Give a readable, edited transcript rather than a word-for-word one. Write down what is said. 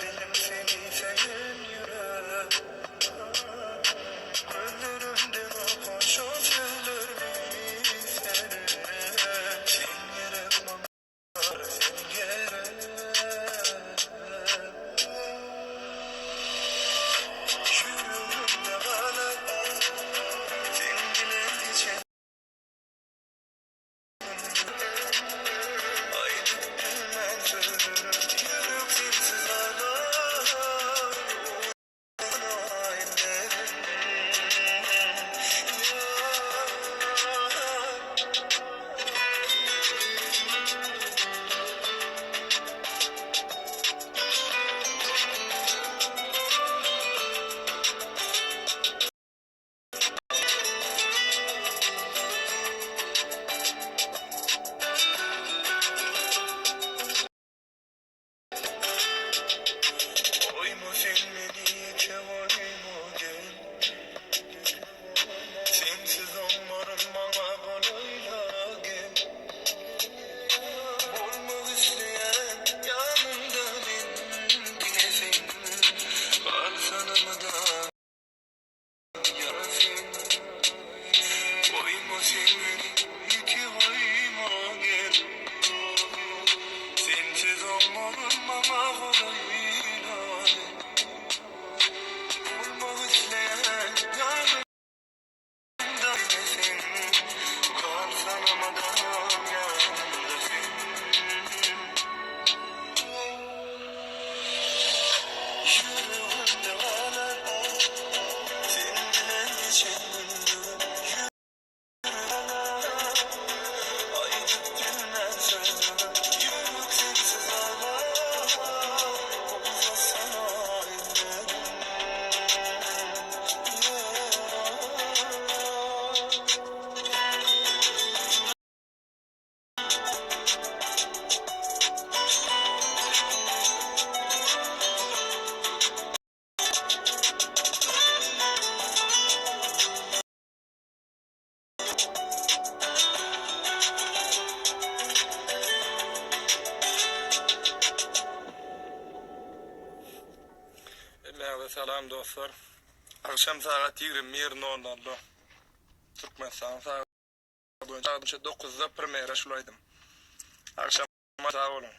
Dilim seni söýen ýürek Gözlerimde okan şol sözlermi seret Sen gerek maňa sen gerek Ýüregimde galar Seň bilen geçen Aýdyp bilmän sözlerim Ýürek sensiz aglar Unudaýyn derim Ýar. Goýma sen meni ýeke goýma gel Sensiz oňmaryn maňa golaýla gel Bolmak isleýän ýanymda men diňe sen Galsana mydam Goýma sen meni ýeke goýma gel Sensiz oňmaryn maňa golaýla gel Bolmak isleýän ýanymda diňe sen Galsana mydam ýanymda sen. Ýüregimde galar Seň bilen geçen günlerim Ýüregimde galar Aýdyp bilmän sözlerim Ýürek sensiz aglar Uzatsana ellerim Ýar. Hemmäňize salam dostlar. Agşam sagat 21 nol nolda Türkmenistan sagady boýunça 9-da premýera şul aýdym. Agşam sag boluň.